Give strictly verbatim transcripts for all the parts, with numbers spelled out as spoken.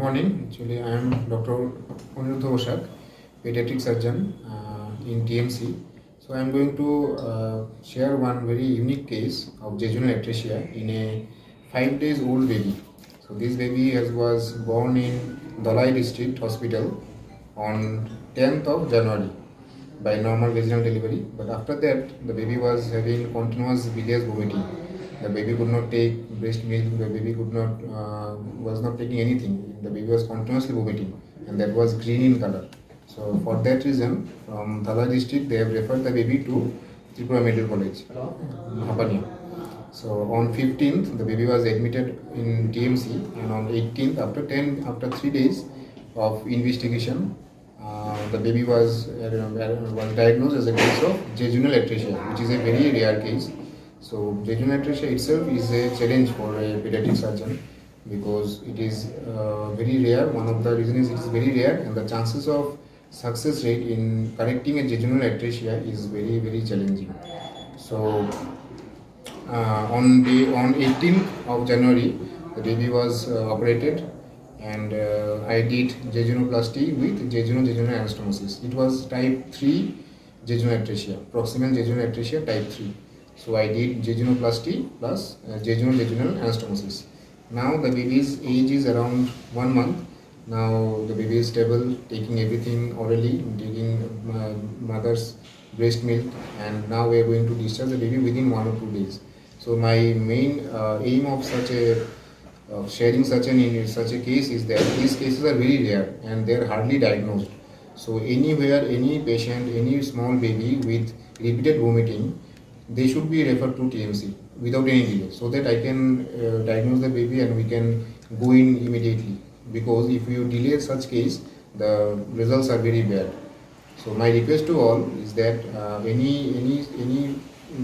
Morning. Actually, I am Doctor Aniruddha Bosak, pediatric surgeon uh, in T M C. So I am going to uh, share one very unique case of jejunal atresia in a five days old baby. So this baby has, was born in Dhalai District Hospital on tenth of January by normal vaginal delivery. But after that, the baby was having continuous bilious vomiting. The baby could not take breast milk. The baby could not uh, was not taking anything. The baby was continuously vomiting, and that was green in color. So for that reason, from Dhalai district, they have referred the baby to Tripura Medical College, Hapania. So on fifteenth, the baby was admitted in T M C, and on eighteenth, after ten, after three days of investigation, uh, the baby was uh, was diagnosed as a case of jejunal atresia, which is a very rare case. So jejunal atresia itself is a challenge for a pediatric surgeon because it is uh, very rare. One of the reason is it is very rare, and the chances of success rate in correcting a jejunal atresia is very, very challenging. So uh, on the on eighteenth of January, the baby was uh, operated, and uh, I did jejunoplasty with jejuno jejunal anastomosis. It was type three jejunal atresia, proximal jejunal atresia type three. So I did jejunoplasty plus uh, jejuno jejunal anastomosis. Now the baby's age is around one month. Now the baby is stable, taking everything orally, taking uh, mother's breast milk, and now we are going to discharge the baby within one or two days. So my main uh, aim of such a uh, sharing such an in such a case is that these cases are very rare and they are hardly diagnosed. So anywhere, any patient, any small baby with repeated vomiting, they should be referred to T M C without any delay, so that I can uh, diagnose the baby and we can go in immediately. Because if you delay such case, the results are very bad. So my request to all is that uh, any any any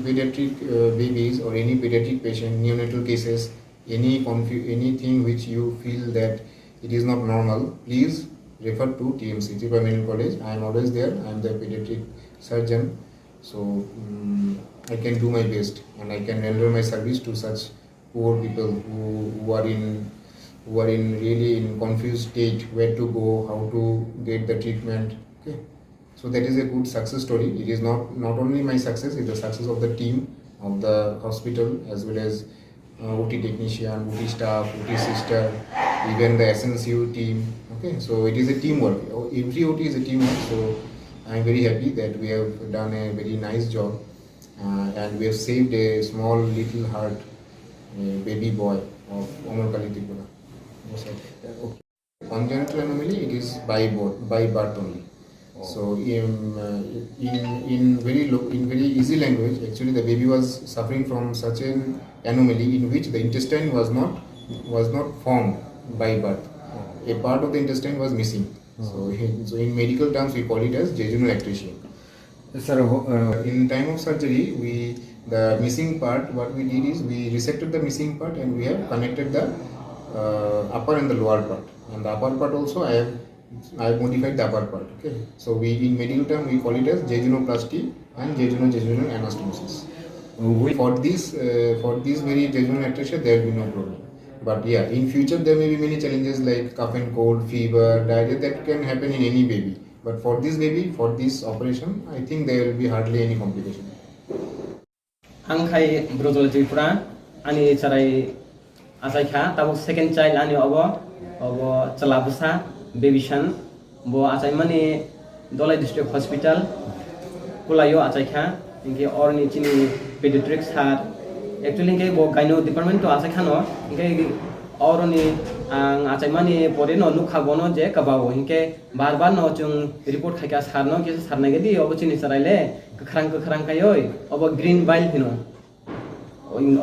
pediatric uh, babies or any pediatric patient, neonatal cases, any confu- anything which you feel that it is not normal, please refer to T M C, Tripura Medical College. I am always there. I am the pediatric surgeon, so um, I can do my best and I can render my service to such poor people who, who are in who are in really in confused state, where to go, how to get the treatment. Okay, so that is a good success story. It is not not only my success; it's the success of the team, of the hospital, as well as uh, O T technician, O T staff, O T sister, even the S N C U team. Okay, so it is a teamwork. Every O T is a teamwork. So I am very happy that we have done a very nice job uh, and we have saved a small little heart, a baby boy of Amar Kali Tripura. Yes, sir. Congenital anomaly, it is by birth, by birth only. So in, uh, in, in very low, in very easy language, actually the baby was suffering from such an anomaly in which the intestine was not was not formed by birth. A part of the intestine was missing. So, he- so in medical terms, we call it as jejunal atresia. Sir, ho- uh, In time of surgery, we the missing part, what we did is we resected the missing part and we have connected the uh, upper and the lower part. And the upper part also, I have I have modified the upper part. Okay, so we in medical term we call it as jejunoplasty and jejuno jejunal anastomosis. We- For this uh, for this very jejunal atresia, there will be no problem. But yeah, in future there may be many challenges like cough and cold, fever, diarrhea that can happen in any baby. But for this baby, for this operation, I think there will be hardly any complication. Ang khai Brojol Tripura, ani charai achai kha, tabuk second child ani obo, obo chwla bwsa, baby son, bo achaimani Dhalai District Hospital, Kulaio achai kha, hinkhe oroni chini pediatric sir, actually hinkhe bo gyno department o achai khano, hinkhe oroni ang achaimani pore no nukha bono je kwbao, hinkhe bar bar no chwng report khaikha sir no, kisa sir naigadi obo chini chwraile kwkhrang kwkhrang khaioi obo green bile hino.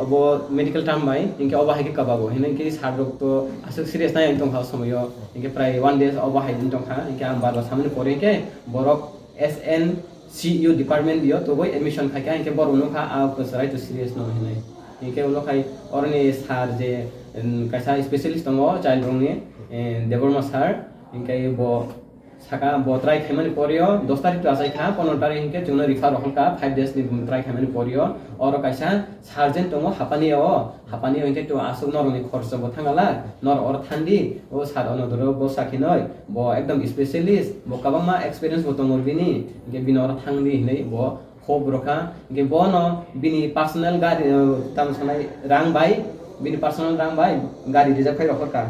Obo medical term bai, hinkhe obo hai khe kwbago, hinkhe sir rok to aswk serious nai tongkha o somoio, hinkhe prai one days obo hai wng tongkha, hinkhe ang bar bar samani pore hinkhe borok S N C U department dio toboi admission khaikha, hinkhe borok nukha a kwchwrai to serious no hinwi, hinkhe ulo khai oroni sir je, um, kaisa specialist tongo child rokni, eh, Debbarma sir, hinkhe bo Saka bo try khaimani porio dos tarikh to achai kha, pondro tarikh hinkhe chwngno refer rohor kha, five days ni try khaimani porio. Oro kaisa surgeon tongo Hapani o, Hapani o hinkhe to aswk norokni khorsa bo thangala, nor oro thangdi, o sir ono doro bo sakhinoi, bo ekdom specialist, bo kwbangma experience bo tongo bini, hinkhe bini oro thangdi hinwi bo hope rokha, hinkhe bono bini personal gari, eh, tamo sanai rang bai, bini personal rang bai gari reserve khai rohor kha.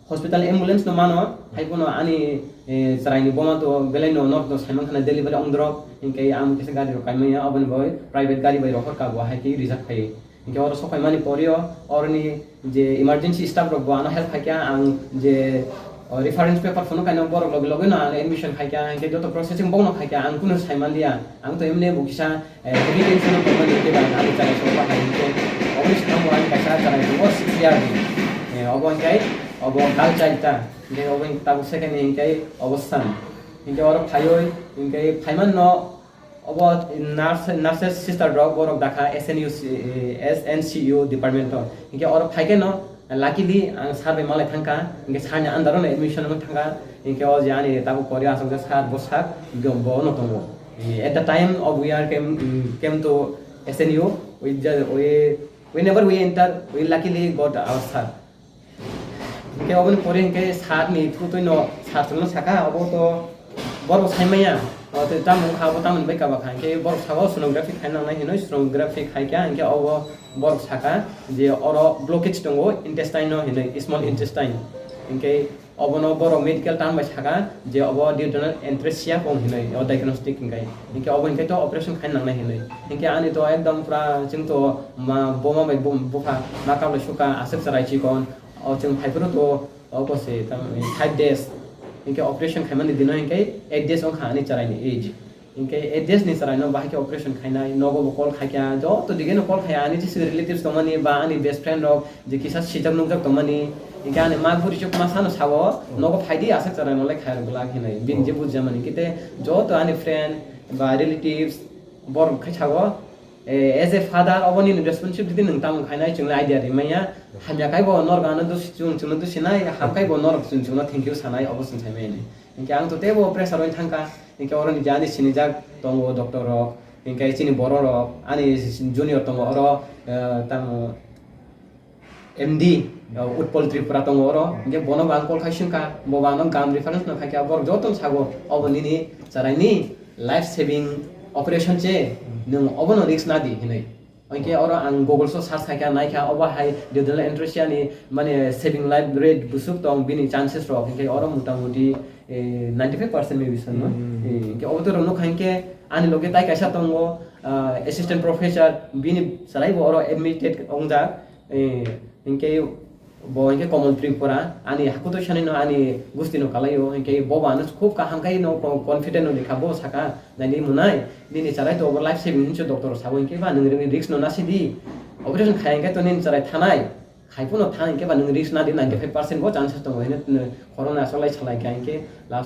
Hospital ambulance no mano, hai phano ani, eh, chwraini boma to belai no norok to saiman khana delivery ong drop, hinkhe ang kisa gari rok kaimaya, oboni bai private gari bai rohor kha bo hai khe reserve khai. Hinkhe oro sokhaimani porio, oroni je emergency staff rok bo ano help khai kha, ang je, o, reference paper phano kaino borok logi logi no ano admission khai kha, hinkhe joto processing bokno khai kha, ang kunu saiman liya, ang to emne bo kisa Eh, heavy tension o tongmani hinkhe ba ani chwrai song bahai hinkhe oboni swkang bo ani kaisa chwrai tongo six year ni. Eh, obo hinkhe obo girl child ta. Hinkhe obo hinkhe tabuk second ni hinkhe obo son. Hinkhe oro phaiwi hinkhe phaiman no obo nurse, nurses sister rok borok dakha S N U, eh, S N C U department o. Hinkhe oro phaikhe no Luckily, ang sir bai malai thangkha, hinkhe sir ni under o no admission wng thangkha, hinkhe o je ani tabuk kori aswk je sir bo sak, bo, bo no tongo. Eh, at the time of we are came, mm, came to S N U, we, ju- we, we never we enter, we luckily got our sir. Hinkhe oboni pore hinkhe sir ni through twi no sir chwngno saka, obo to Borok saimaya, o tei tamo wngkha, abo tamoni bai kaba kha, hinkhe borok saka o sonography khaina nangnai hinwi sonography khaikha, hinkhe obo borok saka je oro blockage tongo intestine no hinwi, small intestine. Hinkhe obono borok medical term bai saka je obo duodenal atresia kong hinwi, o diagnostic hinkhe. Hinkhe obo hinkhe to operation khaina nangnai hinwi. Hinkhe ani to ekdom pura chwng to ma boma bai bum- bupha ma kablai sukha aswk chwrai chikon. O chwng phaiphuru to Obo se tamni five days. Hinkhe operation khaimani dino hinkhe eight days wngkha ani chwraini age. Hinkhe eight days ni chwraino bahai khe operation khainai, nogo bo call khaikha, joto dige no call khaiya, ani jesa relatives tongmani ba ani best friend rok je kisa sijak nukjak tongmani, hinkhe ani ma buri chuk ma sano sao, nogo phaidi aswk chwraino lai khairok glak hinwi, bini je bujamani. Hinkhe te joto ani friend ba relatives borok khai sao, Eh, as a father, obo nini responsibility nwng tamo khainai, chwngno idea rimaya. Hamya khai bo norok ano dusi, chwng chwngno dusinai, ham khai bo norok chwng chwngno thank you sanai, obo chwng saimani. Hinkhe ang to teibo pressure oi thangkha, hinkhe oroni je ani sinijak tongo doctor rok, hinkhe chini borok rok, ani junior tongo oro, eh, tamo, M D, uh, Utpal Tripura tongo oro, hinkhe bono bo ang call khai swngkha, bo bo ano gam reference no khaikha, borok joto no sago, obo nini chwraini life saving operation se, nwng obono risk nadi hinwi. Hinkhe oro ang Google so search khaikha, naikha, obo hai duodenal atresia ni mane saving life rate bwswk tong, bini chances rok, hinkhe oro mota moti, eh, ninety five percent maybe sanno. Hmm. Eh, hinkhe obo to rwno kha hinkhe ani loge tai kaisa tongo, ah, assistant professor, bini chwrai bo oro admitted wngjak. Eh, hinkhe bo hinkhe Komol Tripura, ani hakutwi sanino ani gustino kalaio, hinkhe bo bo ano khub kaham khai no co-, confident no rikha, bo saka, "Naidi mwnai, nini chwrai to obo life saving hinwi doctor sabo, hinkhe ba nwng risk no nasidi, operation khai hinkhe to nini chwrai thanai, khai phano tha hinkhe ba nwng risk nadi, ninety five percent bo chances tongo," hinwi khoroknwi asolai salai kha hinkhe last